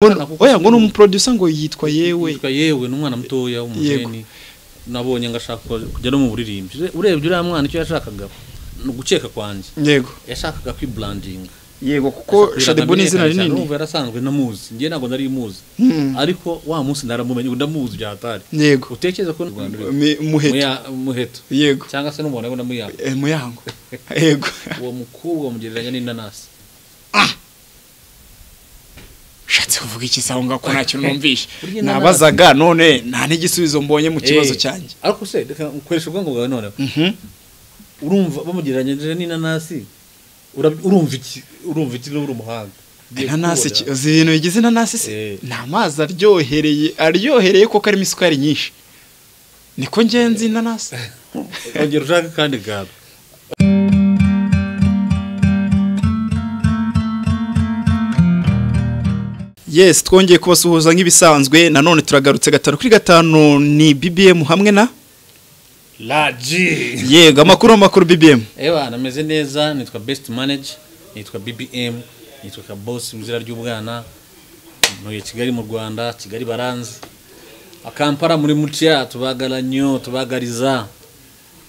Oya, ngo ni umuproducer ngo yitwa Yewe. Yitwa Yewe, ni umwana mutoya w'umujeni nabonye ngo ashaka kujya no mu buririmbyi. Urebye uriya mwana icyo yashakaga ni ugukeka kwanjye. Yashakaga kwibrandinga. Yego, kuko Shaddyboo ni izina rinini. Urumva yarasanzwe namuzi, njye ntabwo nari muzi, ariko wa munsi naramumenye, ndamuzi bya hatari. Utekereza ko Muheto. Muheto. Cyangwa se n'umuntu abona Muyango. Muyango, yego. Uwo mukobwa mugereranya n'inanasi. Ushatse kuvuga iki sawa ngo ko ntacyo numvishe? Nabazaga none nta n'igisubizo mbonye mu kibazo cyanjye. Ariko se reka ukoresha ubwonko bwawe noneho. Urumva bamugereranyije n'inanasi, urumva iki? Urumva iki n'uri umuhanga? Inanasi, uzi ibintu bigize inanasi se? Ni amazi aryohereye, aryohereye kuko arimo isukari nyinshi. Niko ngenzi inanasi. Ongera ushaka kandi gabo. Yes, twongeye kubasuhuza nk'ibisanzwe, nanone turagarutse 5 kuri 5, ni BBM hamwe na Laji. Yego, amakuru BBM. Ewa, nameze neza, nitwa Best Manager, nitwa BBM, nitwa Kaboss mu izina ry'ubwana, ntuye Kigali mu Rwanda, Kigali baranzi. Akampara muri mutia tubagaranyo, tubagariza.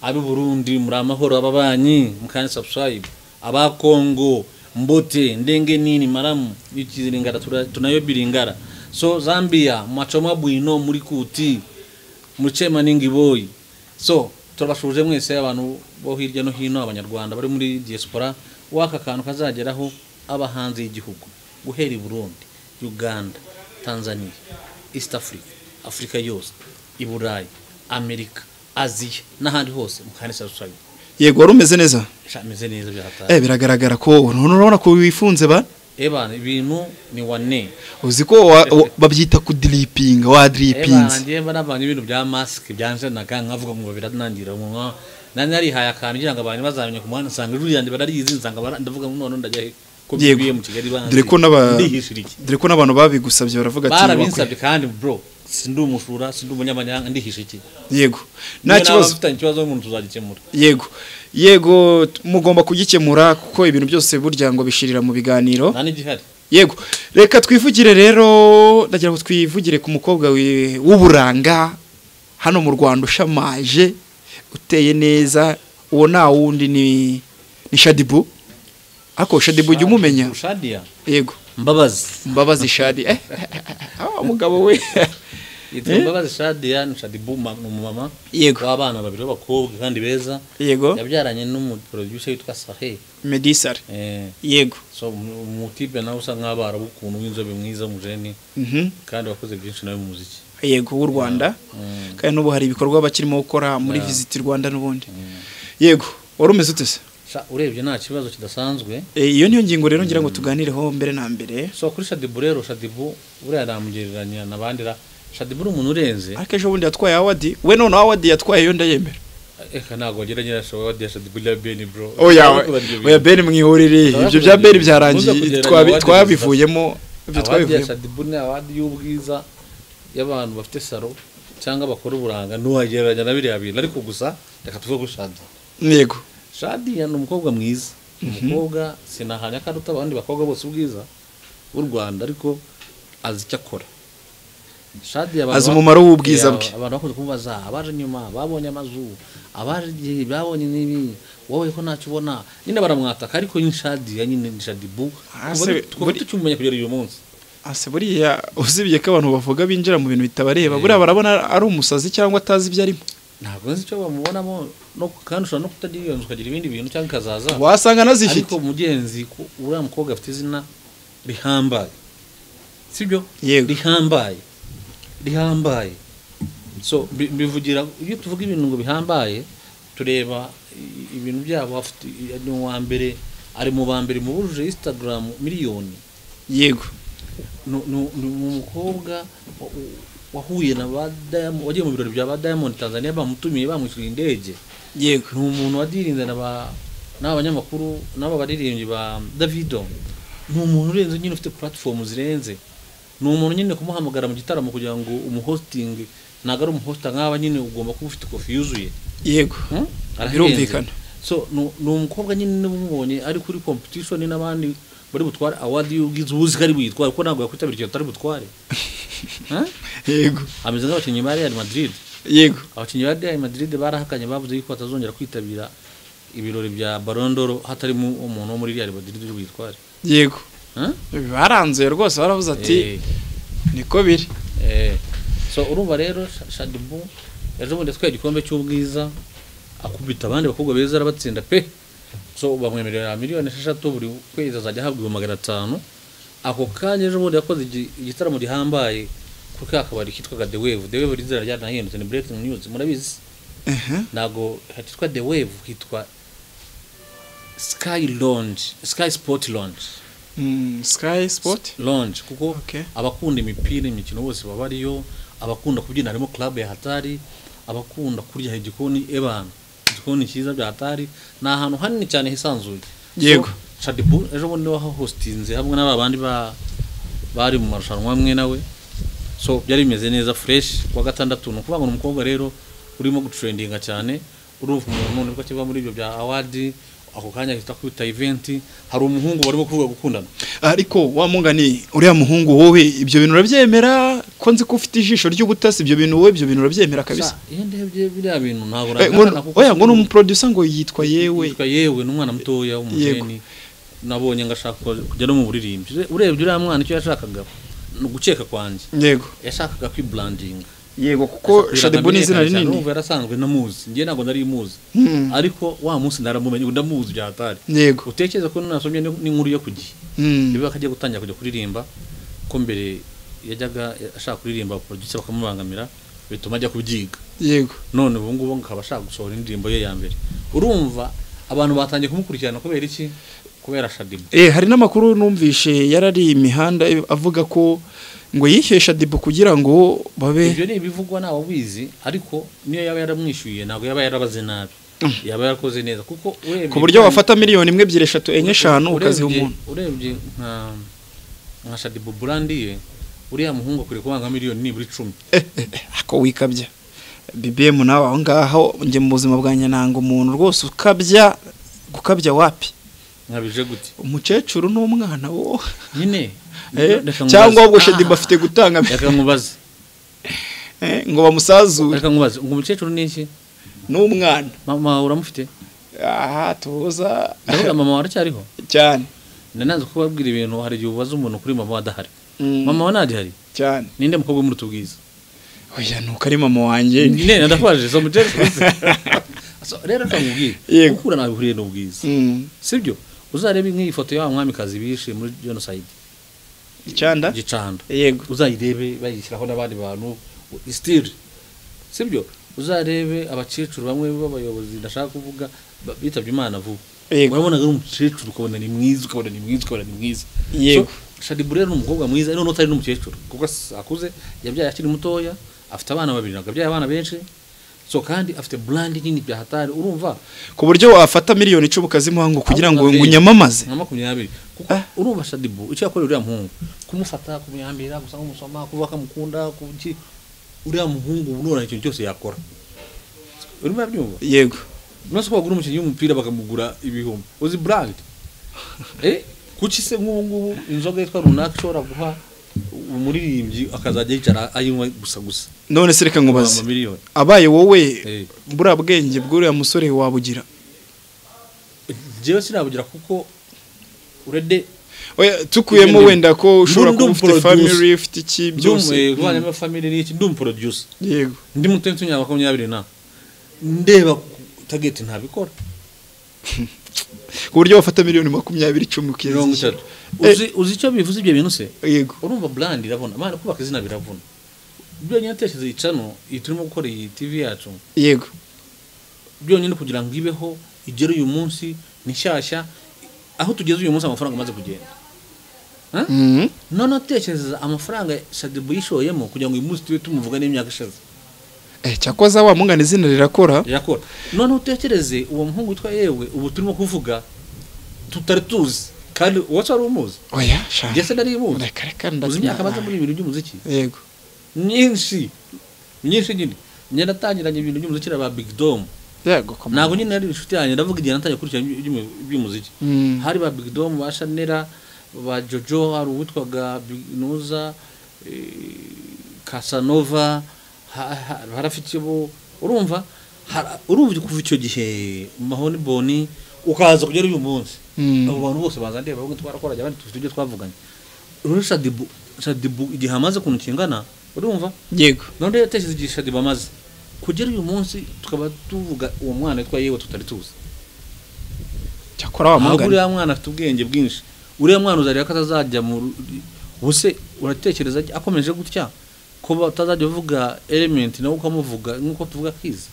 Abi Burundi muri amahoro, ababanyi mukanye subscribe, aba Kongo mbote ndenge nini maramu ikiziringara tunayo biringara. So Zambia machoma bwino muri kuti muchema ningi boy. So turabashuje mwese abantu bo hirya no hino, abanyarwanda bari muri diaspora, waka kantu kazageraho aba hanze y'igihugu, guhera i Burundi, Uganda, Tanzania, East Africa, Africa yose, i Burayi, Amerika, Aziya n'ahandi hose, mukane subscribe. Yego, wari umeze neza? Sha, meze neza bya hatari. Biragaragara ko none urabona ko wifunze ba. Eba, ibintu ni wane. Uzi ko babyita kudripinga, wadripinze. Eba, ngiye nabanye ibintu bya mask byanjenaga nkavuga ngo biranangira ngo nani narihaye akantu ngira ngo abantu bazamenye ku muhanda, nsanga ijwi ryanjye bararizi, nsanga ndavuga ngo none ndajya he ko bibiye mu Kigali banzi. Dore ko n'aba ndihishira iki? Dore ko n'abantu babigusabye baravuga ati Barabinsabye kandi bro, sindi umushura, sindi umunyamanyanga, ndihisha iki? Yego, nta kibazo. Mfitanye ikibazo n'umuntu tuzagikemura. Yego, mugomba kugikemura kuko ibintu byose burya ngo bishirira mu biganiro. Nta n'igihari. Yego, reka twivugire rero, ndagira ngo twivugire ku mukobwa w'uburanga hano mu Rwanda, ushamaje, uteye neza. Uwo nta wundi ni Shaddyboo. Ariko Shaddyboo ujya umumenya? Shadia. Yego. Mbabazi. Mbabazi Shadi, mugabo we. Yitwa Mbabazi Shadia, ni Shaddyboo, ni umumama w'abana babiri b'abakobwa kandi beza. Yabyaranye n'umuproducer witwa Sahe. Medisar. Yego. So umutipe nawe usa nk'abarabu ukuntu, w'inzobe, mwiza, mujeni, kandi wakoze byinshi nawe mu muziki. Yego, w'u Rwanda. Kandi n'ubu hari ibikorwa bakirimo gukora muri Visit Rwanda n'ubundi. Yego, wari umeze ute se? Sha, urebye nta kibazo kidasanzwe. Iyo niyo ngingo rero ngira ngo tuganireho mbere na mbere. So kuri Shaddyboo rero, Shaddyboo buriya namugereranya n'abandi ra. Shaddyboo ni umuntu urenze. Ariko ejo bundi yatwaye award, we none award yatwaye yo ndayemera. Eka, ntabwo wagereranya award ya Shaddyboo na Ben, bro. Oya oya, Ben mwihorere, ibyo bya Ben byarangiye, twabivuyemo ibyo. Award ya Twabivuyemo. Shaddyboo ni award y'ubwiza y'abantu bafite salon cyangwa bakora uburanga, ntiwagereranya na biriya bintu. Ariko gusa reka tuvuge kuri Shadi. Shadi ni umukobwa mwiza, umukobwa sinahanya ko aruta abandi bakobwa bose ubwiza bw'u Rwanda, ariko azi icyo akora Shadi. Azi umumaro w'ubwiza bwe. Abantu bakunze kumubaza, abaje nyuma babonye amazu, abaje igihe babonye n'ibi, wowe ko ntacyo ubona nyine, baramwataka. Ariko ni Shadi ya nyine, ni Shaddyboo kuva tukimumenya kugera uyu munsi. Ase buriya usibye ko abantu bavuga binjira mu bintu bitabareba, buriya barabona ari umusazi cyangwa atazi ibyo arimo? Ntabwo nzi icyo bamubonamo, no kandi ushobora no kutagira iyo nzu ukagira ibindi bintu cyangwa ikazaza. Wasanga anazifite. Ariko mugenzi, ko uriya mukobwa afite izina rihambaye, sibyo? Yego. Rihambaye, rihambaye. So bivugira iyo tuvuga ibintu ngo bihambaye, tureba ibintu byabo. Afite, ni uwa mbere, ari mu ba mbere mu bujuje Instagram miliyoni. Ni umukobwa wahuye na ba Diamond, wagiye mu birori bya ba Diamond Tanzania, bamutumiye, bamwishyuriye indege. Ni umuntu wadirinze na ba n'abanyamakuru n'aba baririmbyi ba Davido. Ni umuntu urenze nyine, ufite platform zirenze. Ni umuntu nyine kumuhamagara mu gitaramo kugira ngo umuhosting, ntabwo ari umuhosta nk'aba nyine, ugomba kuba ufite kofi yuzuye. Arahenze. Birumvikana. So ni umukobwa nyine niba umubonye ari kuri competition n'abandi bari butware award y'ubwiza ubuzi kari buyitware kuko ntabwo yakwitabira ikintu atari butware. Yego. Ameze nk'abakinnyi ba Real Madrid. Yego. Abakinnyi ba Real Madrid barahakanye bavuze yuko batazongera kwitabira ibirori bya Ballon d'Or hatarimo umuntu wo muri Real Madrid uri buyitware. Yego. Baranzuye rwose baravuze ati niko biri. So urumva rero Shadibou ejo bundi yatwaye igikombe cy'ubwiza akubita abandi bakobwa beza arabatsinda pe. So bamwemerera 6 miliyoni buri kwezi azajya ahabwa 500,000. Ako kanya ejo bundi yakoze igitaramo gihambaye kuri ka kabari kitwaga The Wave. The Wave izina ryanahindutse ni breaking news murabizi. Ntago hitwa The Wave, hitwa Sky Lounge, Sky Sport Lounge. Sky Sport Lounge kuko abakunda imipira imikino bose baba ariyo, abakunda kubyina harimo club ya hatari, abakunda kurya igikoni ebana igikoni cyiza bya hatari, ni ahantu hanini cyane hisanzuye. Yego. So, Shadibou ejo bundi wahostinze hamwe n'aba bandi bari mu marushanwa amwe nawe. So byari bimeze neza fresh kuwa gatandatu. Ni ukuvuga ngo ni umukobwa rero urimo gutrendinga cyane, urumva umuntu nibwo akiva muri ibyo bya award ako kanya ahita kwita event, hari umuhungu barimo kuvuga gukundana. Ariko wa mungani uriya muhungu wowe ibyo bintu urabyemera ko nzi ko ufite ijisho ry'ubutasi, ibyo bintu wowe ibyo bintu urabyemera kabisa? Iyo ndebye biriya bintu ntabwo nabihakana kuko oya ngo ni umuproducer ngo yitwa yewe. Yitwa yewe, ni umwana mutoya w'umujeni nabonye ngo ashaka kujya no mu buririmbyi. Urebye uriya mwana icyo yashakaga ni ugukeka kwanjye. Yego. Yashakaga kwibrandinga. Yego, kuko Shadibou ni izina rinini. Urumva yarasanzwe namuzi, njye ntabwo nari muzi ariko wa munsi naramumenye ubu ndamuzi bya hatari. Yego. Utekereza ko nasomye n'inkuru yo ku gihe niba akagiye gutangira kujya kuririmba, ko mbere yajyaga ashaka kuririmba producer bakamubangamira bituma ajya kubyiga. Yego. None ubu ngubu akaba ashaka gusohora indirimbo ye ya mbere. Urumva abantu batangiye kumukurikirana kubera iki? Kubera Shadibou. Hari n'amakuru numvishe yarari imihanda avuga ko ngo yishyuye Shadibou kugira ngo babe. Ibyo ni ibivugwa ntawe ubizi, ariko niyo yaba yaramwishyuye ntabwo yaba yarabaze nabi, yaba yarakoze neza kuko urebye ku buryo wafata miliyoni 1, 2, 3, 4, 5 ukaziha umuntu. Urebye nka Shadibou brand ye, uriya muhungu akwiriye kuba nka miliyoni nibura 10. Ako wikabya BBM nawe aho ngaho, njye mu buzima bwanjye nanga umuntu rwose ukabya, gukabya wapi. Nkabije gute? Umukecuru n'umwana wo nyine reka nkubaze. Cyangwa ahubwo Shadibou afite gutanga Reka nkubaze. Ngo bamusazure. Reka nkubaze, ngo umukecuru ni iki? N'umwana. Mama wawe uramufite? Aha tuza. Ndavuga mama wawe aracyariho? Cyane. Nananze kubabwira ibintu, hari igihe ubaza umuntu kuri mama adahari. Mama wawe ntagihari? Cyane. Ninde mukobwa muri tubwiza? Oya, nuko ari mama wanjye. Nene ndakubajije, so mukecuru. So rero reka nkubwire, gukura nawe bihuriye n'ubwiza, sibyo? Uzarebe nk'iyi foto y'wa mwamikazi bishe muri genocide. Gicanda. Gicanda. Yego. Uzayirebe bayishyiraho n'abandi bantu still, sibyo? Uzarebe abakecuru bamwe b'abayobozi ndashaka kuvuga bitabye Imana vuba. Urabonaga ari umukecuru ukabona ni mwiza, ukabona ni mwiza, ukabona ni mwiza. So Shadibou rero ni umukobwa mwiza noneho utari n'umukecuru kuko akuze, yabyaye akiri mutoya, afite abana babiri, ntabwo abyaye abana benshi. So kandi afite brand nini bya hatari, urumva? Ku buryo wafata miliyoni 10 ukazimuha ngo kugira ngo ngo unyamamaze. Nka 20, kuko urumva Shadibou icyo yakoreye uriya muhungu, kumufata, kumuyambira gusa nk'umusoma, kuvuga ko amukunda, kuki uriya muhungu ubu none ikintu cyose yakora, urimo urabyumva? Yego. None se ko bagura umukinnyi w'umupira bakamugura ibihumbi, uzi brand? Kuki se nk'ubu ngubu inzoga yitwa runaka ishobora guha umuririmbyi akazajya yicara ayinywa gusa gusa? None se reka nkubaze, Amamiliyoni. abaye wowe buriya bwenge bw'uriya musore wabugira? Njyewe sinabugira kuko urede Oya, tukuyemo Ibyo wenda ko ushobora kuba ufite Ndi umuproducer. family, ufite iki byose. Byose family n'iki, ndi umuproducer. Yego. Ndi muto mfite 20 na ndeba target ntabikora. Ku buryo wafata miliyoni 20, 10 ukizishyura. 30. Uzi icyo bivuze ibyo bintu se? Yego. Urumva brand iravuna mana, kubaka izina biravuna. Byonyine tekereza iyi channel iyi turimo gukora, iyi TV yacu, Yego. byonyine kugira ngo ibeho igere uyu munsi ni shyashya, aho tugeze uyu munsi amafaranga amaze kugenda. None tekereza amafaranga Shadibou yishoyemo kugira ngo uyu munsi tube tumuvuga n'imyaka ishize. Cyakoza wa mungana izina rirakora. Rirakora. None utekereze uwo muhungu witwa yewe ubu turimo kuvuga tutari tuzi, kandi uwo wari umuzi? Oya sha. Njye se nari muzi? Reka reka. Uzi imyaka amaze muri ibintu by'umuziki? Yego. Myinshi myinshi nyine. Njye natangiranye ibintu by'umuziki na ba Big Dom. Yego. Ntabwo nyine nari inshuti yanjye, ndavuga igihe natangiye gukurikirana iby'umuziki. Hari ba Big Dom, ba Shanera, ba Jojo, hari uwitwaga Nuza Casanova, harafite bo urumva urumva kuva icyo gihe Mahoni Boni ukaza kugera uyu munsi. Abo bantu bose baza ndeba bamwe twarakoranye abandi tufite ibyo twavuganye. Rero Shadibu igihe amaze kuntu kingana urumva? Yego. None yatekereza igihe Shadibu amaze kugera uyu munsi tukaba tuvuga uwo mwana witwa yewe tutari tuzi. Cyakora wa mugani. Uriya mwana afite ubwenge bwinshi. Uriya mwana uzarira ko atazajya mu ubuse uratekereza akomeje gutya ko batazajya uvuga element nawe ukamuvuga nkuko tuvuga kiza.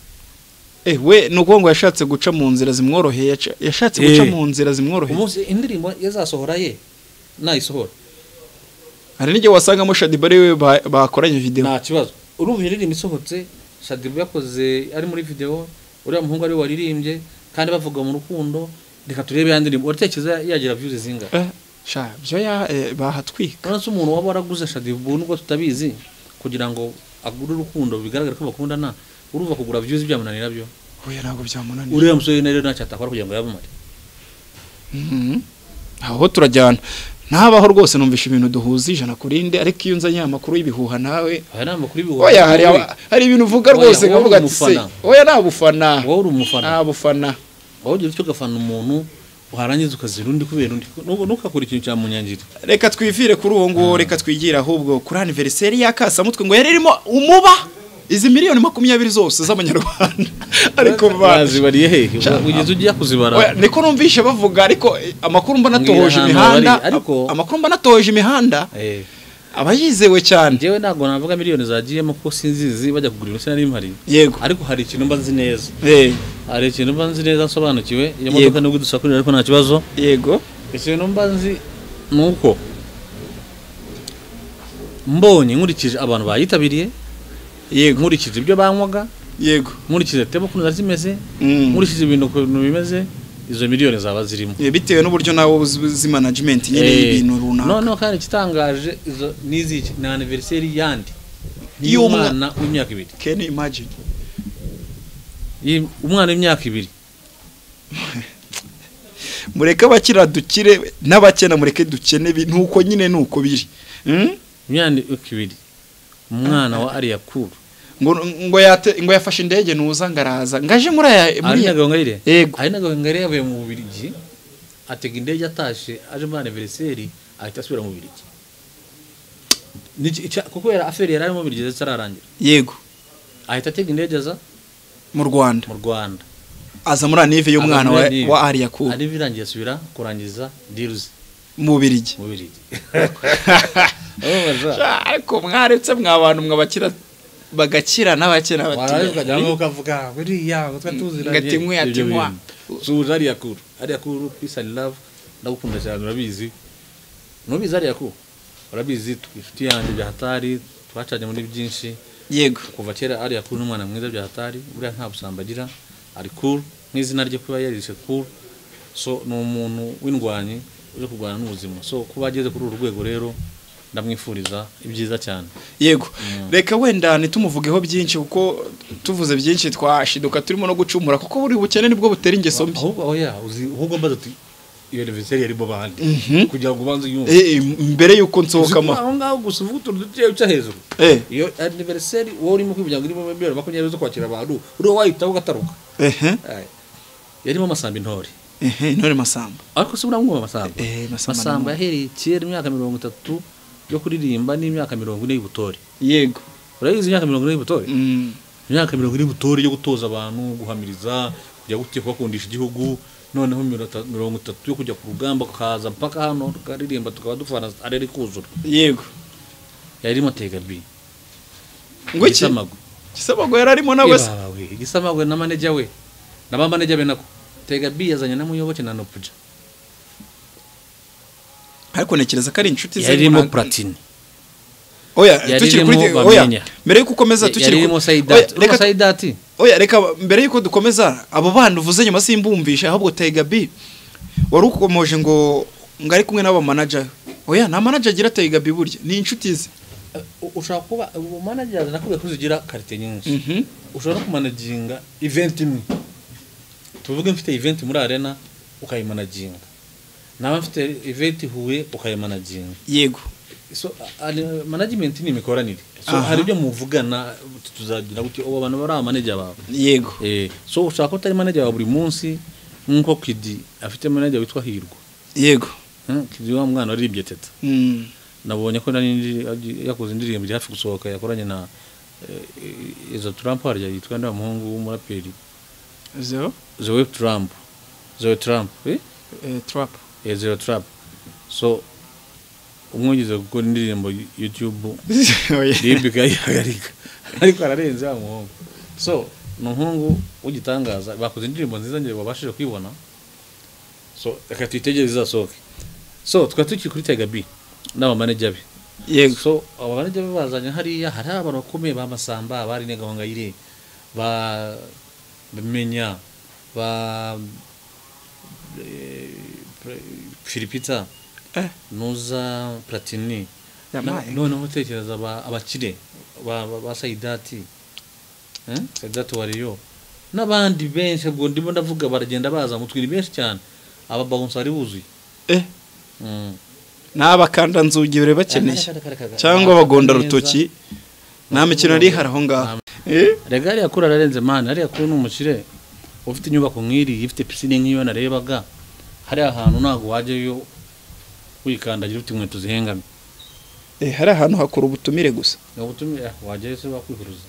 We nuko ngo yashatse guca mu nzira zimworoheye, yashatse guca mu nzira zimworoheye. Umunsi indirimbo yazasohora ye nayisohora. Hari n'igihe wasangamo Shadibu ari we bakoranye video. Nta kibazo. Urumva indirimbo isohotse Shadibu yakoze ari muri video, uriya muhungu ari waririmbye kandi bavuga mu rukundo, reka turebe ya ndirimbo uratekereza yagira views zinga. Sha byo ya bahatwika. Uretse umuntu waba waraguze Shadibu nubwo tutabizi kugira ngo agure urukundo bigaragara ko bakundana, urumva kugura views byamunanira byo. Oya ntabwo byamunanira. Uriya musore rero ntacyo atakora kugira ngo yabamare. Aho turajyana. Nabaho rwose numvisha ibintu duhuza ijana kurinde, ariko iyo nzanye amakuru y'ibihuha nawe. Aya ni amakuru y'ibihuha. Oya hari ibintu uvuga rwose nkavuga ati se. Oya nta bufana. Wowe uri umufana. Nta bufana. Wowe ugira icyo gafana umuntu uharangiza ukazira undi kubera undi. Ntukakora ikintu cya munyangiri. Reka twivire kuri uwo nguwo, reka twigira ahubwo kuri anniversaire ya Kasamutwe ngo yari irimo umuba izi miliyoni 20 zose z'amanyarwanda. Ariko bazibariye hehe? Ugeze ugiye kuzibara. Niko numvishe bavuga, ariko amakuru mba natohoje imihanda, amakuru mba natohoje imihanda abayizewe cyane. Jewe ntago navuga miliyoni zagiyemo ko sinzizi bajya kugura ibintu sinari mpari. Yego. Ariko hari ikintu mba nzi neza. Hari ikintu mba nzi neza nsobanukiwe, iyo modoka nubwo dusakurira ariko nta kibazo. Yego. Ikintu mba nzi nuko mbonye nkurikije abantu bayitabiriye, yego, nkurikije ibyo banywaga, yego, nkurikije tebo kuntu zari zimeze, nkurikije ibintu kuntu bimeze, izo miliyoni zaba zirimo. Bitewe n'uburyo nawe uzi management nyine y'ibintu runaka. No kandi kitangaje izo niziki na anniversaire yandi y'umwana w'imyaka 2. Can you imagine? Umwana w'imyaka 2. Mureke abakira dukire n'abakena mureke dukene nuko nyine nuko biri. Imyaka 2. Umwana wa Ariya Kuru ngo yate ngo yafashe indege nuza ngaraza ngaje muri aya muri Gahongayire. Yego. Ari na Gahongayire yavuye mu Bubiligi atega indege atashe aje muri anniversaire ahita asubira mu Bubiligi. Kuko yari affaire yari mu Bubiligi zitararangira. Yego. Ahita atega indege aza mu Rwanda. Mu Rwanda. Aza muri annive y'umwana wa Ariya Kuru. Annive irangiye asubira kurangiza deals mu Bubiligi. Mu Bubiligi. Ariko mwaretse mwabantu mwabakira bagakira n'abakena bati ukajya ukavuga buriya twa tuziranye ngatimwe atimwa suza Ariya Kuru. Ariya Kuru peace and love ndagukunda cyane urabizi. Nubizi Ariya Kuru urabizi inshuti yanjye bya hatari twacanye muri byinshi. Yego. Kuva kera Ariya Kuru n'umwana mwiza bya hatari, buriya nta busambo agira, ari cool nk'izina rye kuba yarishe cool. So ni umuntu w'indwanyi uje kurwana n'ubuzima. So kuba ageze kuri uru rwego rero ndamwifuriza ibyiza cyane. Yego. Reka wenda nitumuvugeho byinshi kuko tuvuze byinshi twashiduka turimo no gucumura kuko buri bukene nibwo butera ingeso mbi. Ahubwo oya uzi ahubwo mbaza ati iyo anniversaire yari bo bandi kugira ngo ubanze yumve mbere yuko nsohokama aho ngaho gusa uvuga utuntu duke uca hejuru. Iyo anniversaire wowe urimo kwivugira ngo irimo miliyoni 20 zo kwakira abantu uri wayitaho gataruka. Yarimo Masamba Intore. Intore Masamba. Ariko se uramwumva Masamba? Masamba yahereye kera imyaka 30 yo kuririmba n'imyaka 40 y'ubutore. Yego. Urayizi imyaka 40 y'ubutore? Imyaka 40 y'ubutore yo gutoza abantu, guhamiriza, kujya guteka bakundisha igihugu, noneho 30 yo kujya ku rugamba kaza mpaka hano tukaririmba tukaba dufana arere kuzura. Yego. Yarimo Tega B. Ngo iki? Gisamago yararimo nawe se. Gisamago na manager we. Na ba manager be nako. Tega B yazanye na Muyoboke na Nopuja. Ariko nekereza ko ari inshuti ze. Yarimo Platini. Oya tukiri kuri oya mbere yuko ukomeza tukiri kuri Saidati. Reka Saidati. Oya reka mbere yuko dukomeza abo bana uvuze nyuma simbumvisha ahubwo Tega B wari ukomoje ngo ngari kumwe n'aba manager. Oya nta manager agira Tega B burya ni inshuti ze. Ushaka kuba manager nakubwiye ko uzigira karite nyinshi. Ushobora kumanaginga event imwe. Tuvuge mfite event muri arena ukayimanaginga. Naba mfite event Huye ukayimanaginga. Yego. So management ni imikoranire. So hari ibyo muvugana tuzagira gutyo abo bantu bari manager bawe. Yego. So ushaka ko utari manager wa buri munsi nkuko Kidi afite manager witwa Hirwa. Yego. Kidi wa mwana waririmbye teta. Nabonye ko nari yakoze indirimbo hafi gusohoka yakoranye na izo Trump harya yitwa nda muhungu w'umuraperi. Zoe Trump. Zoe Trump, Trump. Zero Trump. So umwogeze gukora indirimbo YouTube ribika yihagarika ariko ararenze wa muhungu. So umuhungu ugitangaza bakoze indirimbo nziza ngiye babashije kwibona. So reka twitegereze izasohoke. So twari tukiri kuri Tiger B n'aba manager be. Yego. So aba manager be bazanye hariya hari abantu bakomeye ba Masamba bari Negahongayire ba Bimenya ba Filipita Nuza Platini noneho utekereza abakire ba Saidati Saidati wariyo n'abandi benshi ubwo ndimo ndavuga baragenda baza mutwiri benshi cyane aba bouncer ari buzuye n'abakanda nzugi bere bakeneye cyangwa bagonda rutoki nta mikino ari haraho ngaho. Rega ari yakura ararenze man ari yakura n'umukire ufite inyubako nk'iri ifite piscine nk'iyo narebaga hari ahantu ntago wajyayo wikandagira ufite inkweto zihengamye. Hari ahantu hakora ubutumire gusa. Ubutumire wajyayo se bakwihuruza.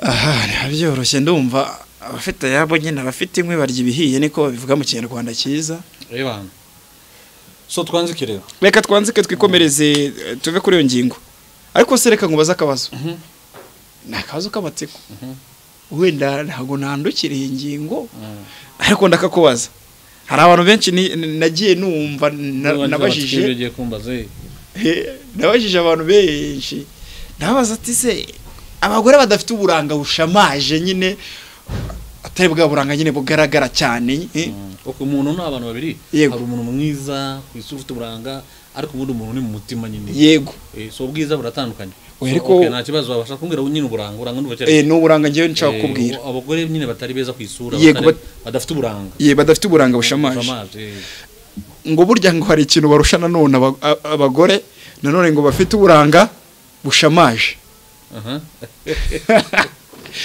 Aha byoroshye ndumva abafite yabo nyine abafite inkwi barya ibihiye niko babivuga mu Kinyarwanda cyiza. Ebana. So twanzike rero. Reka twanzike twikomereze tuve kuri iyo ngingo. Ariko se reka nkubaze akabazo. Ni akabazo k'amatsiko. Wenda ntago nandukiriye ingingo ariko ndakakubaza. Hari abantu benshi nagiye numva nabajije nabajije abantu benshi ndabaza ati se abagore badafite uburanga bushamaje nyine atari bwa buranga nyine bugaragara cyane. Uko umuntu ni abantu babiri hari umuntu mwiza ku isi ufite uburanga ariko ubundi umuntu ni mu mutima nyine. Yego. So ubwiza buratandukanye. Ariko nta kibazo wabasha kumbwira nyine uburanga ndumva cyane. Ni uburanga ngiye nshaka kukubwira. Abagore nyine batari beza ku isura badafite uburanga. Badafite uburanga bushamaje. Ngo burya ngo hari ikintu barusha nanone abagore nanone ngo bafite uburanga bushamaje.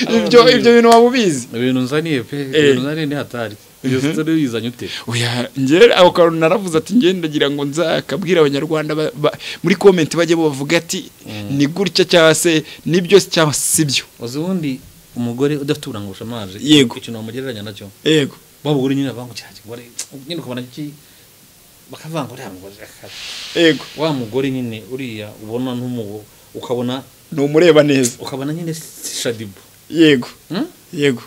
Ibyo bintu wabubizi. Ibintu nzaniye pe, ibintu nzaniye ni hatari. Iyo story yizanye ute? Oya nge aho kantu naravuze ati nge ndagira ngo nzakabwira abanyarwanda muri comment bajye bavuga ati ni gutya cyangwa se nibyo cyangwa sibyo. Uzi ubundi umugore udafite uburanga bushamaje ikintu wamugereranya nacyo. Yego. Babugore nyine abangu cyane nyine ukabona iki bakavanga uriya mugore. Yego. Wa mugore nyine uriya ubona ntumugo ukabona numureba neza ukabona nyine Shadibu. Yego. Yego.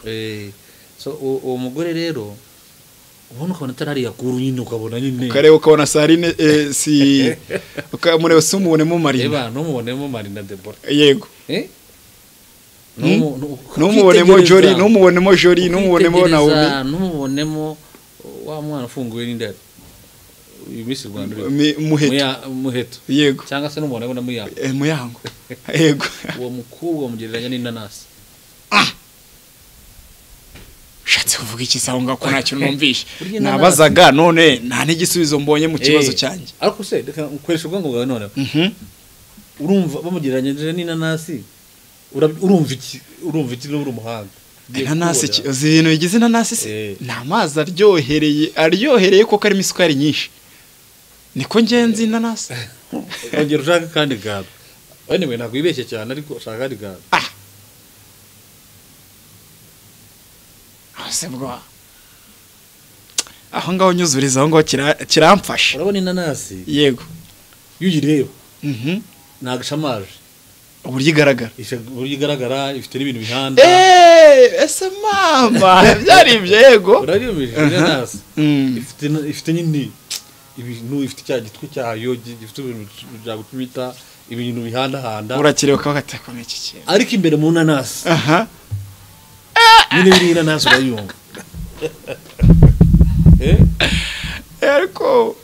So uwo mugore rero ubona ukabona atari yakuru nyine ukabona nyine ukareba ukabona Sarine si ukamureba se umubonemo Marina. Eba numubonemo Marina Deborah. Yego. Numubonemo Jolie, numubonemo Jolie, numubonemo Naomi, numubonemo wa mwana ufunguye n'indari uyu Miss Rwanda Muheto. Yego. Cyangwa se numubonemo na Muyango. Muyango. Yego. Uwo mukobwa mugereranya n'inanasi. Ushatse kuvuga iki sawa ngako ntacyo numvishe. Nabazaga none nta n'igisubizo mbonye mu kibazo cyanjye. Ariko se reka ukoresha ubwonko bwawe none. Urumva bamugereranyije n'inanasi urumva iki n'uri umuhanga. Inanasi uzi ibintu bigize inanasi se? Ni amazi aryohereye kuko arimo isukari nyinshi. Niko ngenzi inanasi. Ongera ushaka kandi gado. Anyway ntabwo wibeshye cyane ariko ushaka kandi gado. Sebwa aho ngaho nyuzuriza aho ngaho kiramfasha. Urabona inanasi? Yego. Iyo uyireba ntabwo ishamaje uburyo igaragara. Uburyo igaragara ifite n'ibintu bihanda. Ese mama byari ibyo. Yego. Urariyumije inanasi ifite nyine ibintu ifite cya gitwe cyayo gifite ibintu byagutubita ibintu bihandahanda. Urakireba ukaba gatakomeye iki kintu. Ariko imbere mu nanasi nyine biri inanasi urayumva. Ariko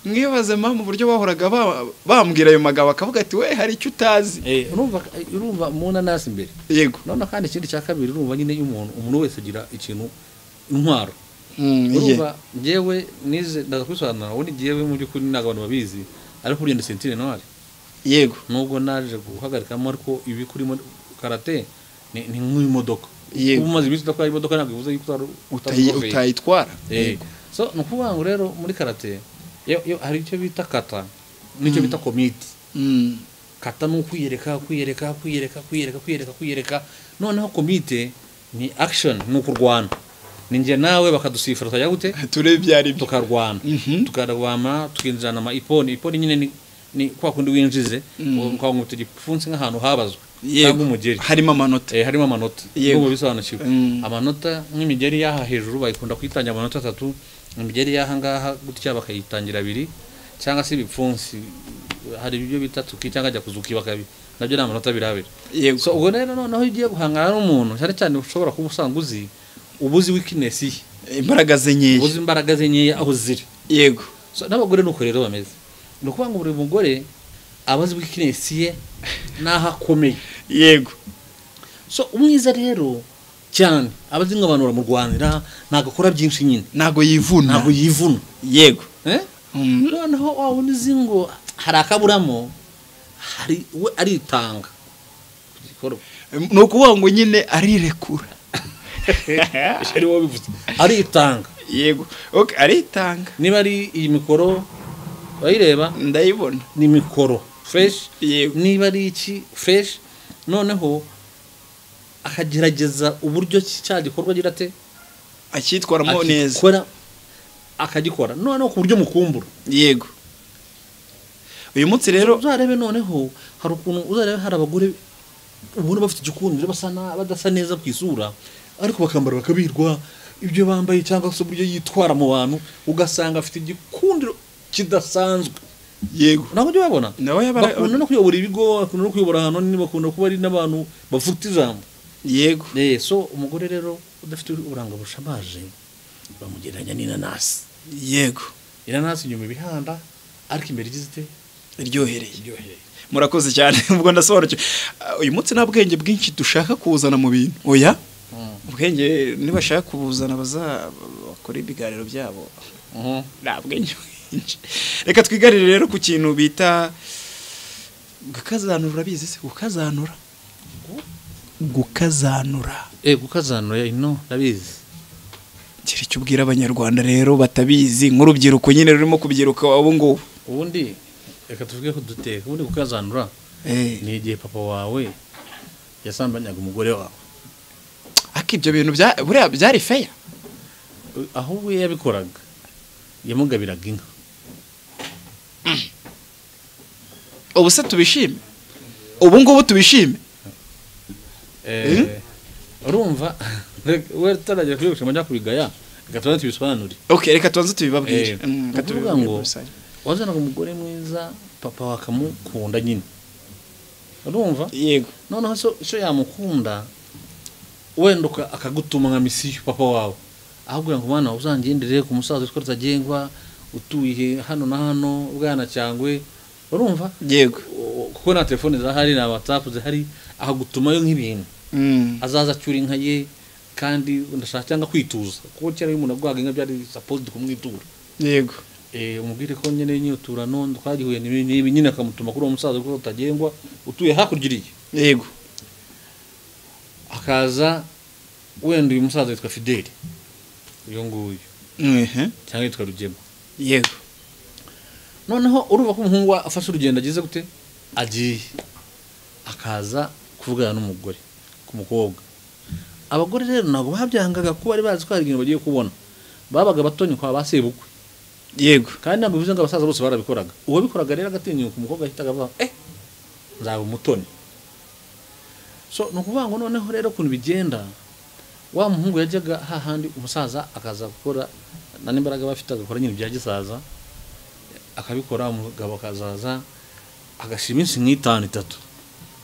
mwibaze mama uburyo bahoraga bambwira ayo magabo akavuga ati we hari icyo utazi. Urumva mu nanasi imbere. Yego. None kandi ikindi cya kabiri urumva nyine y'umuntu umuntu wese agira ikintu intwaro. Urumva njyewe nize ndaza kubisobanura, ubundi njyewe mu by'ukuri ntabwo abantu babizi, ariko burya ndi ceinture noire. Yego. Nubwo naje guhagarikamo, ariko ibi kurimo karate ni nk'imodoka. Yego. Uba umaze iminsi udatwara imodoka ntabwo bivuze yuko utari Utayitwara. So ni ukuvuga ngo rero muri karate yo hari icyo bita kata n'icyo bita komite. Kata ni ukwiyereka, kwiyereka, kwiyereka, kwiyereka, kwiyereka, kwiyereka. Noneho komite ni action, ni ukurwana, ni njye nawe bakadusifura tukajya gute, Turebe ibyo ari byo. Tukarwana, tukarwana, tukinjirana ama iponi. Iponi nyine ni kwa kundi winjize ukaba igipfunsi nk'ahantu habazwe cyangwa umugeri. Harimo amanota. Harimo amanota. Yego. N'ubu bisobanukiwe. Amanota nk'imigeri y'aha hejuru bayikunda kuyitangira amanota 3, imigeri y'aha ngaha gutya bakayitangira 2, cyangwa se ibipfunsi hari ibyo bita tuki cyangwa ajya kuzuki bakabi nabyo ni amanota 2. Yego. So ubwo rero noneho iyo ugiye guhangana n'umuntu cyane cyane ushobora kuba usanga uzi ubuzi weakness ye, imbaraga ze nkeya, ubuzi imbaraga ze nkeya aho ziri. Yego. So n'abagore nuko rero bameze, ni ukuvuga ngo buri mugore aba azi weakness ye n'aho akomeye. Yego. So umwiza rero cyane aba azi ngo abantu baramurwanira, ntabwo akora byinshi nyine, ntabwo yivuna, ntabwo yivuna. Yego. Noneho wa wundi uzi ngo hari akaburamo, hari we aritanga ku gikorwa. Ni ukuvuga ngo nyine arirekura. Ari wowe bivuze, aritanga. Yego. Okay, aritanga. Niba ari iyi mikoro urayireba, ndayibona, ni mikoro fresh. Yego. Niba ari iki fresh, noneho akagerageza uburyo cya gikorwa agira ate, akitwaramo neza, akikora, akagikora noneho ku buryo mukumbura. Yego. Uyu munsi rero uzarebe noneho hari ukuntu uzarebe hari abagore ubona bafite igikundiro, basa badasa neza ku isura, ariko bakambara bakabirwa ibyo bambaye cyangwa se uburyo yitwara mu bantu, ugasanga afite igikundiro kidasanzwe. Yego. Ntabwo ujya ubabona? Nawe bakunda no kuyobora ibigo, bakunda no kuyobora ahantu hanini, bakunda kuba ari n'abantu bafite ijambo. Yego. So umugore rero udafite uburanga bushamaje bamugereranya n'inanasi. Yego. Inanasi inyuma ibihanda, ariko imbere igize ite? Iryohereye. Iryohereye. Murakoze cyane, ubwo ndasobanukiwe. Uyu munsi nta bwenge bwinshi dushaka kuzana mu bintu. Oya? Ubwenge nibashaka kubuzana bazakora ibiganiro byabo. Nta bwenge bwinshi. Reka twigarire rero ku kintu bita gukazanura. Urabizi se gukazanura? Gukazanura. Gukazanura ino ndabizi. Kiri cyo ubwira abanyarwanda rero batabizi, nk'urubyiruko nyine rurimo kubyiruka ubu ngubu. Ubundi reka tuvuge ko duteka. Ubundi gukazanura ni igihe papa wawe yasambanyaga umugore wawe. Ariko ibyo bintu buriya byari fair. Ahubwo iyo yabikoraga yamugabiraga inka. Ubu se tubishime? Ubu ngubu tubishime? Urumva we tutaragera kuri gushima kubigaya, reka tubanze tubisobanure. Okay, reka tubanze tubibabwire. Reka tuvuga ngo wazanaga umugore mwiza, papa wakamukunda nyine. Urumva? Yego. Noneho so yamukunda wenda akagutuma nka misiyo papa wawe, ahubwo ngo mwana uzangendere ku musaza witwa Rutagengwa utuye hano na hano bwana cyangwe. Urumva? Yego. Kuko na telefone zahari na WhatsApp zahari, ahagutumayo nk'ibintu. Azaza acyura inka ye, kandi ndashaka cyangwa kwituza, kuko kera iyo umuntu agwaga inka byari supposed kumwitura. Yego. Umubwire ko nyene nyitura none twagihuye n'ibi nyine, akamutuma kuri uwo musaza kuko Rutagengwa utuye hakurya iriya. Yego. Akaza wenda uyu musaza yitwa Fideli uyu nguyu, cyangwa yitwa Rugema. Yego. Noneho urumva ko umuhungu afashe urugendo agize gute, agiye akaza kuvugana n'umugore ku mukobwa. Abagore rero ntabwo babyangaga kuba bari bazi ko hari ibintu bagiye kubona, babaga batonye kwa ba sebukwe. Yego. Kandi ntabwo bivuze ngo abasaza bose barabikoraga. Uwabikoraga rero agatinyuka umukobwa ahitaga avuga nzaba umutoni. So ni ukuvuga ngo noneho rero ukuntu bigenda, wa muhungu yajyaga hahandi umusaza akaza gukora na n'imbaraga bafite, agakora nyine ibya gisaza akabikora, umugabo akazaza agashima iminsi nk'itanu itatu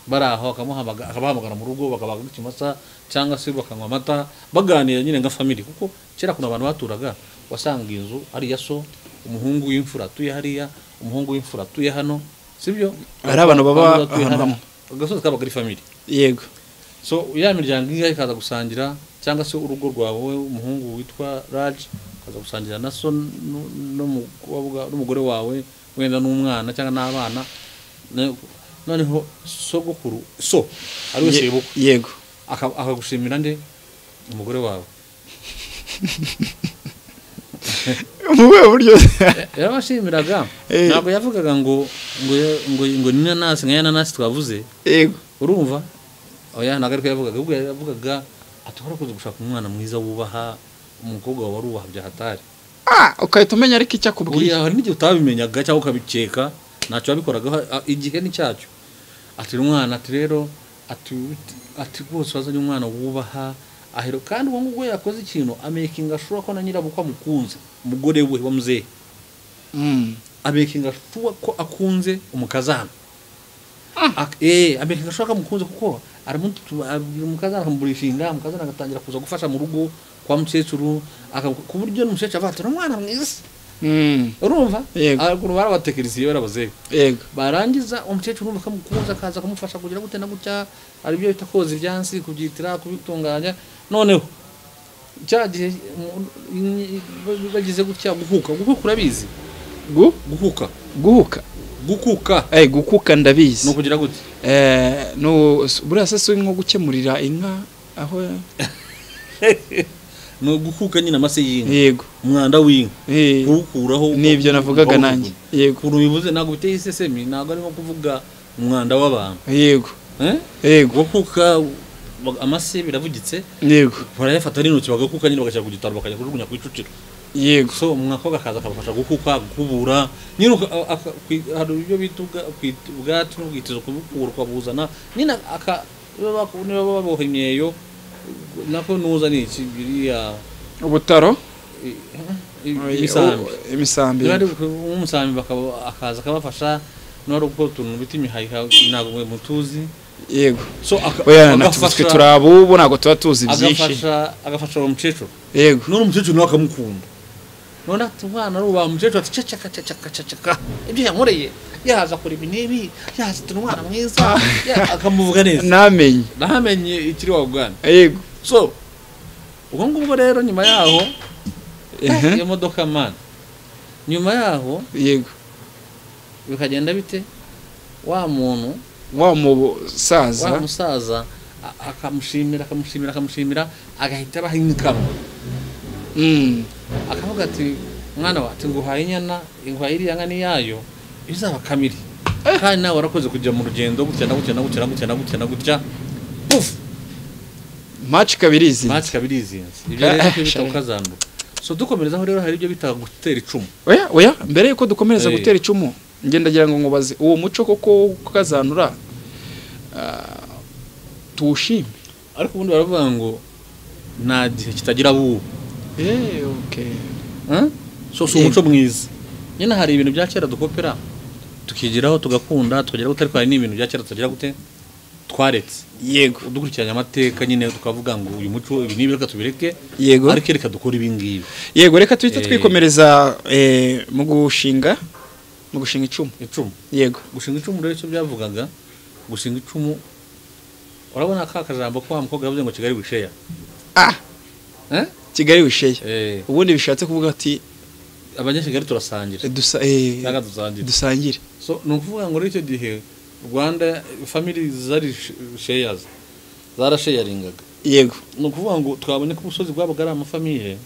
bari aho, akabahamagara mu rugo bakabaga ikimasa cyangwa se bakanywa amata baganira nyine nka family. Kuko kera kuna abantu baturaga wasanga inzu ari ya so, umuhungu w'imfura atuye hariya, umuhungu w'imfura atuye hano, sibyo? Ari abantu baba ahantu hamwe, agasozi kabaga ari family. Yego. So ya miryango ingahe ikaza gusangira, Cyangwa se urugo rwawe, umuhungu witwa Raj ukaza gusangira na so n'umugore wawe, wenda n'umwana cyangwa n'abana. Noneho sogokuru, so ari we sebukwe, yego, akagushimira nde? Umugore wawe. Mu buhe buryo? Yarabashimiraga. Ntabwo yavugaga ngo ngo ngo ngo ni inanasi nka ya nanasi twavuze. Yego. Urumva, oya, ntabwo ariko yavugaga. Ahubwo yavugaga ati: "Warakoze gushaka umwana mwiza wubaha, umukobwa wawe arubaha bya hatari." Ah, ukahita umenya ariko icyo akubwiye. Buriya hari n'igihe utabimenyaga cyangwa ukabikeka, ntacyo wabikoragaho, igihe ni cyacyo. Ati umwana, ati rero, ati rwose wazanye umwana wubaha ahero. Kandi uwo nguwo yakoze ikintu, amakinga sure ko na nyirabukwe amukunze, umugore we wa muzehe. Amakinga sure ko akunze umukazana. Amakinga sure ko amukunze, kuko abwira umukazana, akamuburishinga umukazana, agatangira kuza gufasha mu rugo kwa mukecuru, ku buryo n'umukecuru avuga ati: "Ni umwana mwiza." Urumva? Yego. Ukuntu barabatekerisiye barabazehe. Yego. Barangiza umukecuru urumva akamukunza, akaza akamufasha kugira gute na gutya, hari ibyo bita koza ibyansi, kubyitira, kubitunganya. Noneho cya gihe bagize gutya guhuka, guhuka urabizi? Guhuka. Guhuka? Gukuka. Gukuka ndabizi. Ni ukugira gute? No, buriya se si nko gukemurira inka aho? Ni ugukuka nyine amase y'inka. Yego. Umwanda w'inka, kuwukuraho. Nibyo navugaga nanjye, yego. Ukuntu bivuze ntabwo biteye isesemi, ntabwo ari nko kuvuga umwanda w'abantu. Yego. Eh? Yego. Gukuka amase biravugitse. Yego. Barayafata n'intoki bagakuka nyine, bagashyira ku gitaro, bakajya kujugunya ku icukiro. Yego. So umwakobwa akaza akabafasha gukuka, gukubura nyine, hari ibyo bita ubwatsi n'ubwitizo, kubukura ukabuzana nyine, niba baboha imyeyo nako nuza ni iki biriya? Ubutaro. Imisambi. Imisambi. Niba ari nk'umusambi, akaza akabafasha, niba ari gukora utuntu bita imihayika, ntabwo mwe mutuzi. Yego. So oya, natwe twe turi abubu, ntabwo tuba tuzi byinshi. Agafasha uwo mukecuru. Yego. None umukecuru nawe akamukunda. None ati umwana arubaha umukecuru, ati: "Ceceka, ceceka, ceceka, ibyo yankoreye, yaza akora ibi n'ibi, yaza ati ni umwana mwiza," akamuvuga neza. Namenye. Namenye ikiri wa Uganda. Yego. So ubwo ngubwo rero nyuma yaho, iyo modoka man, nyuma yaho yego bikagenda bite? Wa muntu, wa musaza, wa musaza akamushimira, akamushimira, akamushimira, agahita abaha inkamo. Akavuga ati: "Mwana wa," ati, "nguhaye inyana, nguhaye iriya nka niyayo izaba kamiri, kandi nawe warakoze kujya mu rugendo gutya na gutya na gutya na gutya na gutya na gutya." Puf! Match kabiri izi. Match kabiri izinze. Ibyo rero nibyo bita Shari. gukazanura. So dukomerezaho rero, hari ibyo bita gutera icumu. Oya, oya, mbere yuko dukomereza gutera icumu, njye ndagira ngo nkubaze: uwo muco koko wo kukazanura, tuwushime? Ariko ubundi baravuga ngo nta gihe kitagira abubu. Okay. So si umuco mwiza nyine. Hari ibintu bya kera dukopera, tukigiraho, tugakunda, tukagera gute, ariko hari n'ibintu bya kera tutagira gute, twaretse. Yego. Dukurikiranye amateka nyine, tukavuga ngo uyu muco ibi n'ibi reka tubireke, yego ariko reka dukore ibi ngibi. Yego, reka tuhite twikomereza mu gushinga icumu. Icumu. Yego. Gushinga icumu rero, icyo byavugaga gushinga icumu, urabona ka kajambo ko wa mukobwa yavuze ngo "Kigali we share". Ah. Eh? "Kigali we share". Eh. Ubundi bishatse kuvuga ati abanyakigali turasangira. Dusa cyangwa dusangira. Dusangire. So ni ukuvuga ngo muri icyo gihe Rwanda family zari shares, zarasharingaga. Yego. Ni ukuvuga ngo twabonye ko ubusozi bwabaga ari amafamille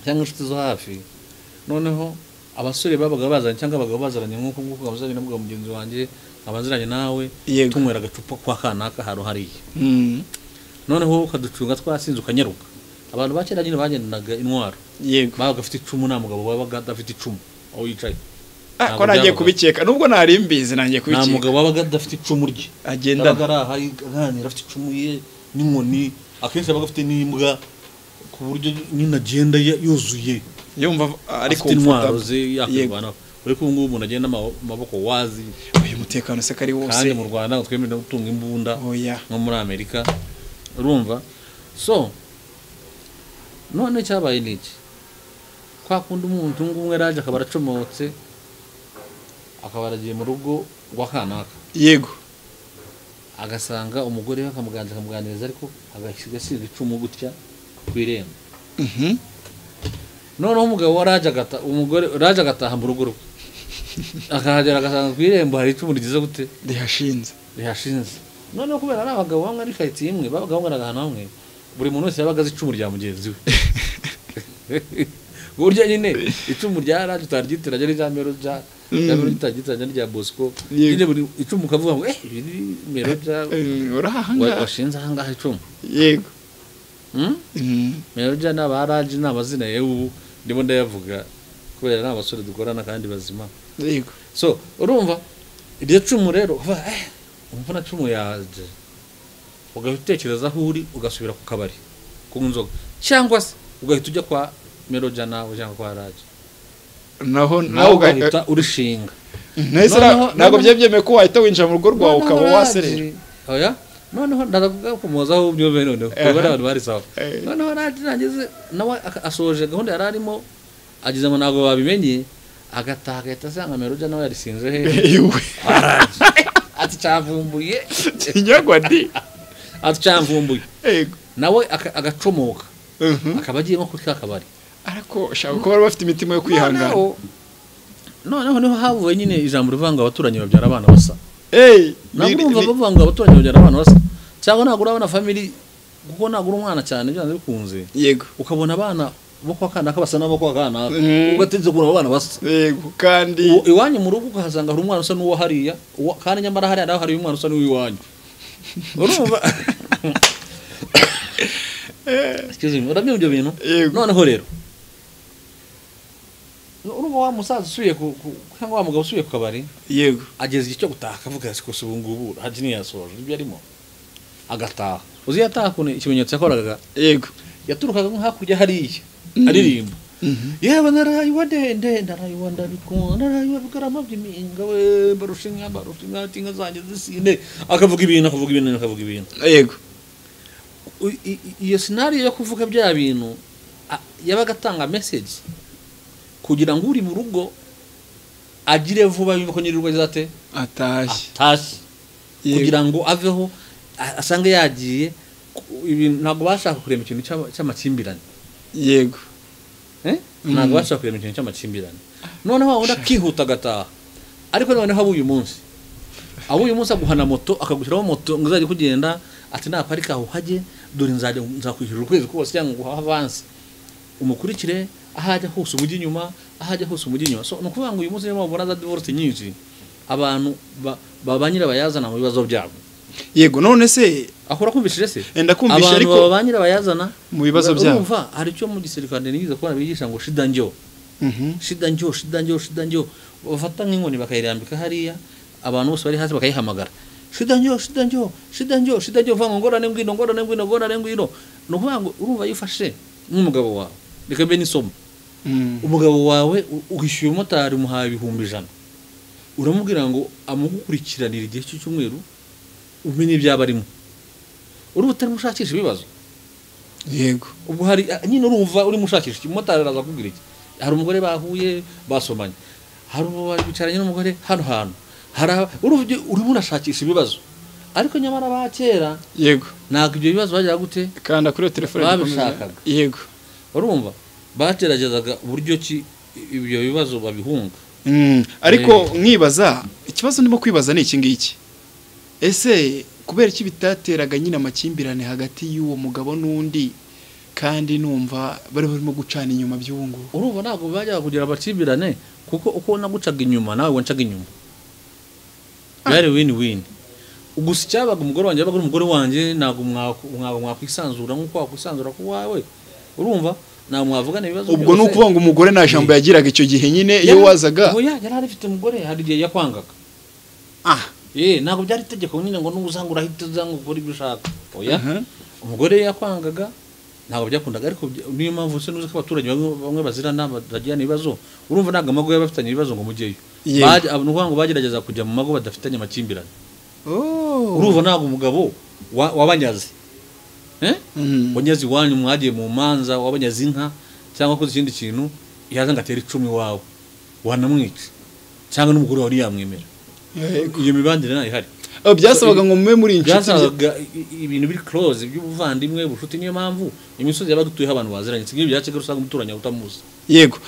cyangwa inshuti zo hafi. Noneho abasore babaga bazanye cyangwa abagabo bazaranye, nk'uko nguko nkabazanye na mugenzi wanjye, nkabaziranye nawe, tunywera agacupa kwa kanaka ahantu hariya. Noneho ukaducunga twasinze, ukanyaruka. Abantu ba kera nyine bagendanaga intwaro. Yego. Babaga bafite icumu, nta mugabo wabaga adafite icumu aho yicaye. Ah, Ntabwo ko nagiye byabaga. kubikeka, nubwo nari mbizi, nangiye Nta kubikeka. mugabo wabaga adafite icumu rye. Agendana. Yabaga ari aha aganira afite icumu ye n'inkoni, akenshi yabaga afite n'imbwa, ku buryo nyine agenda yuzuye, yumva ari afite intwaro comfortable. ze, yakwirwanaho. Ureko ubu ngubu umuntu agenda amaboko wazi. Uyu mutekano se kari wose. Kandi mu Rwanda ntabwo twemerewe gutunga imbunda Oya. nko muri Amerika, urumva? So none cyabaye ni iki? Kwa kundi umuntu ngumwe araje, akaba aracomotse, akaba aragiye mu rugo rwa kanaka. Yego. Agasanga umugore we akamuganiriza akamuganiriza ariko agasiga icumu gutya ku irembo. Noneho umugabo wa Raja agata umugore Raja agataha mu rugo rwe. Akahagera agasanga ku irembo hari icumu ryiza gute rihashinze. Noneho kubera ari abagabo bamwe ari karitsiye imwe babaga banganaga ahantu hamwe, buri muntu wese yabaga azi icumu rya mugenzi we. Burya nyine icumu rya Raja utaryitiranya n'irya Meroja, rya Meroja utaryitiranya n'irya Bosco. Nyine buri icumu ukavuga ngo ibi ni Meroja washinze aha ngaha icumu. Yego. Meroja n'aba Raja ni amazina yewe ubu ndimo ndayavuga kubera ni abasore dukorana kandi bazima. Yego. So urumva iryo cumu rero uvuga umva cumu yaje, ugahita aho uri ugasubira ku kabari kunywa inzoga cyangwa se ugahita ujya kwa Meroja nawe cyangwa kwa Raja, naho nawe ugahita urishinga. Ntabwo byemewe ko wahita winjira mu rugo rwawe ukaba waserera. Oya, noneho ndaza kumozaho byumve noneho kuba abantu bari sawa. Noneho Raja nageze nawe asoje gahunda yari arimo, ageze ngo ntabwo babimenye, agataha agahita asanga Meroja nawe yarisinze he. Ati cyavumbuye kinyagwa di, ati cyavumbuye. Nawe agacomoka akaba agiye nko kuri ka kabari. Ariko shaka ko bari bafite imitima yo kwihangana. Noneho niho havuye nyine ijambo rivuga ngo abaturanyi babyara abana basa. Ntabwo urumva bavuga ngo abaturanyi babyara abana basa, cyangwa ntabwo urabona family kuko ntabwo uri umwana cyane byanze bikunze. Yego. Ukabona abana bo kwa kanaka basa n'abo kwa kanaka, ugatinze kubona abana basa. Yego. Kandi iwanyu mu rugo ukahasanga hari umwana usa n'uwo hariya, kandi nyamara hariya naho hari umwana usa n'uwiwanyu. Urumva? Excuse me, urabyumva ibyo bintu? Noneho rero urumva wa musaza usuye ku cyangwa wa mugabo usuye ku kabari. Yego. Ageze igihe cyo gutaha akavuga ati kose ubu ngubu Haji ntiyasoje ibyo arimo, agataha. Uzi yataha kuntu ikimenyetso yakoraga? Yego. Yaturukaga nko hakurya hariya aririmba. Yewe narayiwa ndende narayiwa ndabikunda narayiwa bigarama by'impinga we barusha inka ati inka zanjye zisinde, akavuga ibintu akavuga ibintu akavuga ibintu. Yego. Iyo scenario yo kuvuga bya bintu yabaga atanga message kugira ngo uri mu rugo agire vuba yumva ko nyiri urugo azate atashye, kugira ngo aveho asange yagiye. Ntabwo bashaka kurema ikintu cy'amakimbirane. Yego. Ntabwo bashaka kurema ikintu cy'amakimbirane. Noneho wabona akihuta agataha. Ariko noneho abo uyu munsi aguhana moto, akagushyiraho moto ngo uzajye kugenda, ati naparika aho hajye dore nzakwishyura ukwezi kose cyangwa nguha avance, umukurikire ahajya hose umujyi inyuma, ahajya hose umujyi inyuma. So ni ukuvuga ngo uyu munsi niyo mubona za divorce nyinshi, abantu ba nyirabayazana mu bibazo byabo. Yego. None se akora kumvishije se? Ndakumvisha, ariko abantu ba nyirabayazana mu bibazo byabo. Urumva hari icyo mu gisirikare nigize kubona bigisha ngo shida njyo. Shida njyo, shida njyo, shida njyo. Bafata nk'inkoni bakayirambika hariya, abantu bose bari hasi bakayihamagara. Shida njyo, shida njyo, shida njyo, shida njyo, vanga ngorane ngwino, ngorane ngwino, ngorane ngwino. Ni ukuvuga ngo urumva yifashe nk'umugabo wawe. Reka mbe n'isomo. Umugabo wawe uhishyuye umumotari umuhaye 100,000. Uramubwira ngo amugukurikiranira igihe cy'icyumweru umenye ibyaba arimo. Urumva utarimo ushakisha ibibazo. Yego. Ubwo hari nyine urumva urimo ushakisha umumotari araza kukubwira iki? Hari umugore bahuye basomanye. Hari bicaranye n'umugore hano hantu. Hari urumva urimo urashakisha ibibazo. Ariko nyamara ba kera. Yego. Ntabwo ibyo bibazo bajya gute? Kanda kuri telefone babishakaga. Yego. Urumva bageragezaga uburyo ki ibyo bibazo babihunga. Ariko nkibaza ikibazo ndimo kwibaza ni iki ngiki. Ese kubera iki bitateraga nyine amakimbirane hagati y'uwo mugabo n'undi, kandi numva bari barimo gucana inyuma by'ubu? Urumva ntabwo bajyaga kugira amakimbirane kuko uko nagucaga inyuma nawe wancaga inyuma. Byari win win. Gusa icyabaga umugore wanjye yabaga umugore wanjye, ntabwo mwakwisanzura nk'uko wakwisanzura ku wawe. Urumva ntabwo mwavugana ibibazo. Ubwo ni ukuvuga ngo umugore nta jambo yagiraga icyo gihe nyine iyo wazaga. Oya, yari afite umugore hari igihe yakwangaga. Ntabwo byari itegeko nyine ngo n'uzanga urahita uzanga ukora ibyo ushaka. Oya, umugore yakwangaga ntabwo byakundaga. Ariko niyo mpamvu se nuzi ko abaturage bamwe bazirana bagirana ibibazo. Urumva ntabwo amago y'abafitanye ibibazo ngo mujyeyo. Ni ukuvuga ngo bagerageza kujya mu mago badafitanye amakimbirane. Urumva ntabwo umugabo wabanyaze wanyaze iwanyu mwagiye mu manza, wabanyaze inka cyangwa akoze ikindi kintu, yaza ngo atere icumu iwawe wanamwica cyangwa n'umugore wawe ntiyamwemera. Iyo mibanire nayo ihari. Byasabaga ngo mube muri inshuti. Byasabaga ibintu biri close by'ubuvandimwe, ubushuti. Niyo mpamvu imisozi yabaga ituyeho abantu baziranye. Si nk'ibi bya Kigali usanga umuturanyi utamuzi. Yego.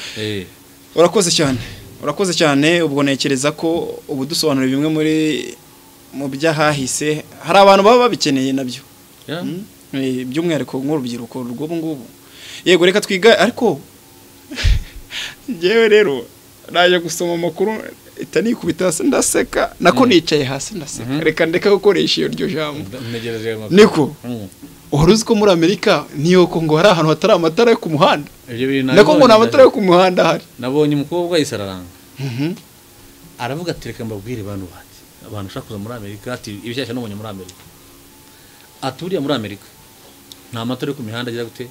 Urakoze cyane. Urakoze cyane. Ubwo ntekereza ko ubu dusobanura bimwe muri mu byahahise, hari abantu baba babikeneye nabyo. By'umwihariko nk'urubyiruko rw'ubu ngubu. Yego, reka twiga. Ariko njyewe rero naje gusoma amakuru itanikubita hasi ndaseka, nako nicaye hasi ndaseka. Reka ndeka gukoresha iryo jambo. Niko wari uzi ko muri Amerika niyo ko ngo hari ahantu hatari amatara yo ku muhanda? Nako ngo nta matara yo ku muhanda ahari. Nabonye umukobwa yisararanga aravuga ati reka mbabwire bantu banjye, abantu ushaka kuza muri Amerika, ati ibishyashya nabonye muri Amerika, ati buriya muri Amerika nta matara yo ku mihanda agira gute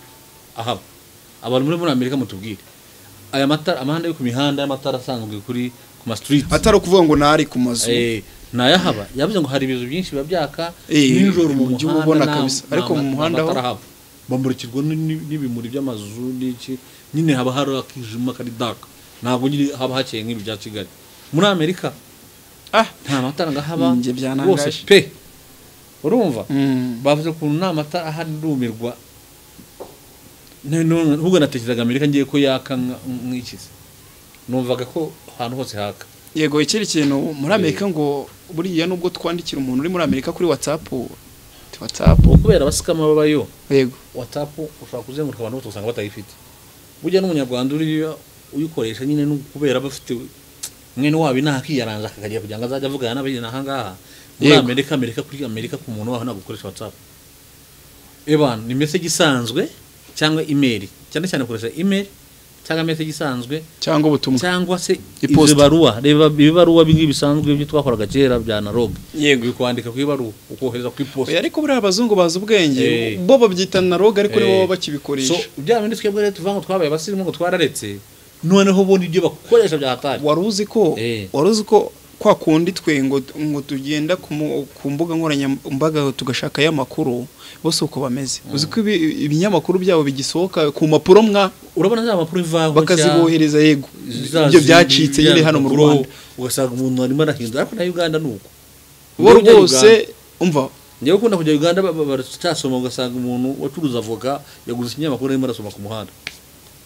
ahaba. Abantu muri Amerika mutubwire aya matara, amahanda yo ku mihanda, y'amatara asanzwe kuri ku ma street, atari ukuvuga ngo nari ku mazu, nayahaba. Yavuze ngo hari ibizu byinshi biba byaka nijoro mu muhanda ubona kabisa, ariko mu muhanda ho bamurikirwa n'ibimuri by'amazu n'iki nyine, haba hari akijima kari dark, ntabwo nyine haba hakeye nk'ibi bya Kigali. Muri Amerika nta matara ngahaba rwose pe. Urumva bavuze ko nta matara ahari, ndumirwa. Nubwo natekerezaga Amerika ngiye ko yaka nk'ikize, numvaga ko ahantu hose haka. Yego, ikindi kintu muri Amerika ngo buriya nubwo twandikira umuntu uri muri Amerika kuri WhatsApp, kubera abasikama babayo. Yego, WhatsApp ushobora kuzenguruka abantu bose usanga batayifite. Burya n'umunyarwanda uri uyikoresha nyine no kubera bafite mwene wabo inakiyaranja akakagira kugira ngo azajya avugana n'abiri naha ngaha. Muri Amerika, Amerika kuri Amerika ku muntu waho ntabwo ukoresha WhatsApp. Eban ni message isanzwe cyangwa email, cyane cyane ukoresha email cyangwa message isanzwe cyangwa ubutumwa cyangwa se ibaruwa. Reba ibibaruwa bingi bisanzwe ibyo twakoraga kera bya analogue. Yego, kwandika ku ibaruwa ukohereza ku iposta. Ariko buriya abazungu bazi ubwenge, bo babyita analogue ariko nibo bakibikoresha. So bya bindi twebwe rero tuvuga ngo twabaye abasirimu ngo twararetse, noneho bo nibyo bakoresha bya hatari. Wari uzi ko kwa kundi twe ngo tugenda ku mbuga nkoranyambaga tugashaka y'amakuru, bose uko bameze. Uzi ko ibinyamakuru byabo bigisohoka ku mpapuro mwa, urabona za mpapuro ivaho bakazibohereza. Yego, ibyo byacitse nyine hano mu Rwanda, ugasanga umuntu arimo arahindura. Ariko na Uganda nuko bo rwose umva, njyewe ukunda kujya Uganda baracyasoma, ugasanga umuntu wacuruza avoka yaguze ikinyamakuru arimo arasoma ku muhanda.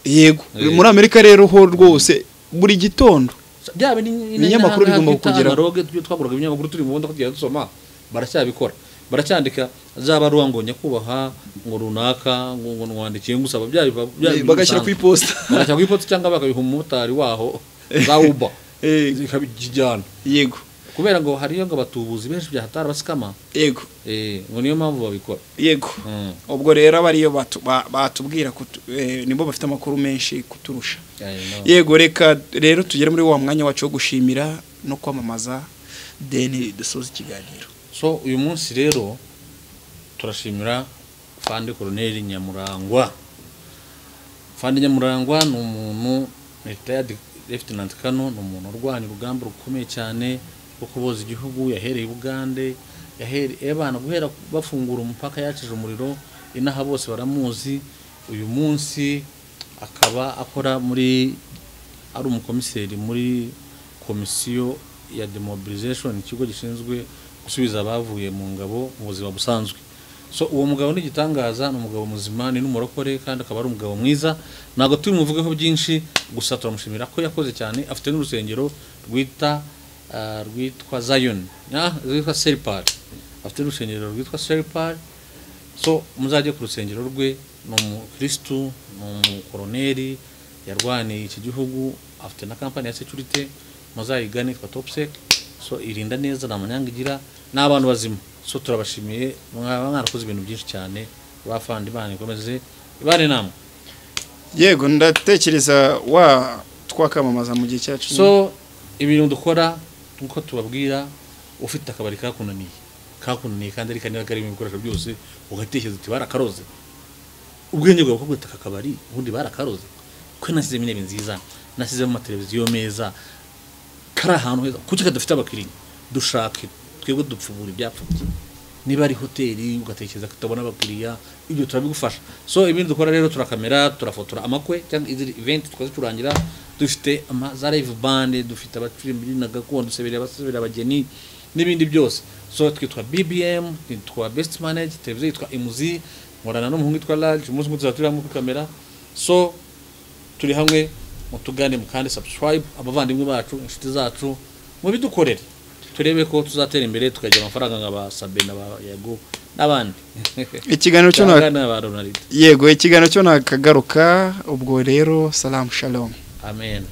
Yego, muri Amerika rero ho rwose buri gitondo byaba ibinyamakuru bigomba kugera. Analogue twaguraga ibinyamakuru turi mu modoka tugenda dusoma, baracyabikora, baracyandika za baruwa ngo nyakubaha ngo runaka ngo nwandikiye ngusaba, bya bagashyira ku iposta, bagashyira ku iposta cyangwa bakabiha umumotari waho za Uber zikabijyana. Yego, kubera ngo hariyo ngo abatubuzi benshi bya hatari basikama. Yego, ngo niyo mpamvu babikora. Yego, ubwo rero abariyo batubwira nibo bafite amakuru menshi kuturusha. Yego, reka rero tugere muri wa mwanya wacu wo gushimira no kwamamaza, deni dusoza ikiganiro. So uyu munsi rero turashimira Fande Colonel Nyamurangwa. Fande Nyamurangwa ni umuntu retired Lieutenant Kano, ni umuntu urwanya urugamba rukomeye cyane rwo kuboza igihugu. Yahereye Bugande, yahereye abana guhera bafungura umupaka yakije umuriro inaha bose baramuzi. Uyu munsi akaba akora muri, ari umukomiseri muri komisiyo ya demobilization, ikigo gishinzwe gusubiza abavuye mu ngabo mu buzima busanzwe. So uwo mugabo ni igitangaza, ni umugabo muzima, ni n'umurokore kandi akaba ari umugabo mwiza. Ntabwo turimuvugeho byinshi, gusa turamushimira ko yakoze cyane. Afite n'urusengero rwitwa Zion, rwitwa Serpal. Afite n'urusengero rwitwa Serpal. So muzajye ku rusengero rwe, ni umukristu, ni umukoroneri, yarwaniye iki gihugu, afite na kampani ya security, muzayigane yitwa Topsec. So irinda neza, nta manyanga igira, n'abantu bazima. So turabashimiye, mwaba mwarakoze ibintu byinshi cyane, bafandi bane komeze ibane namwe. Yego, ndatekereza wa twakamamaza mu gihe cyacu. So ibintu dukora nkuko tubabwira, ufite akabari kakunaniye kandi ari kanira karimo ibikoresho byose, ugatekereza uti barakaroze. Ubwenge bwawe bwo kwita akabari ubundi barakaroze, ko nasizemo intebe nziza, nasizemo amateleviziyo meza, kari ahantu heza, kuki kadafite abakiriya? Dushake twebwe dupfubura ibyapfubye. Niba ari hoteli ugatekereza ko utabona abakiriya, ibyo turabigufasha. So ibindi dukora rero, turakamera, turafotora amakwe cyangwa izindi event tukazicurangira, dufite za live band, dufite abacurimbyi na gakondo, sebere abasebere abageni n'ibindi byose. So twitwa BBM, nitwa Best Manager, televiziyo yitwa Imuzi, nkorana n'umuhungu witwa Large. Umunsi umwe tuzaba turi hamwe kuri kamera. So turi hamwe, mutugane, mukande subscribe, abavandimwe bacu, inshuti zacu, mubidukorere turebe ko tuzatera imbere, tukagira amafaranga nka ba Sabe na ba Yago n'abandi. Ikiganiro cyo Cyangwa na ba Ronaldo. Yego, ikiganiro cyo nakagaruka. Ubwo rero, salamu, shalom. Amen.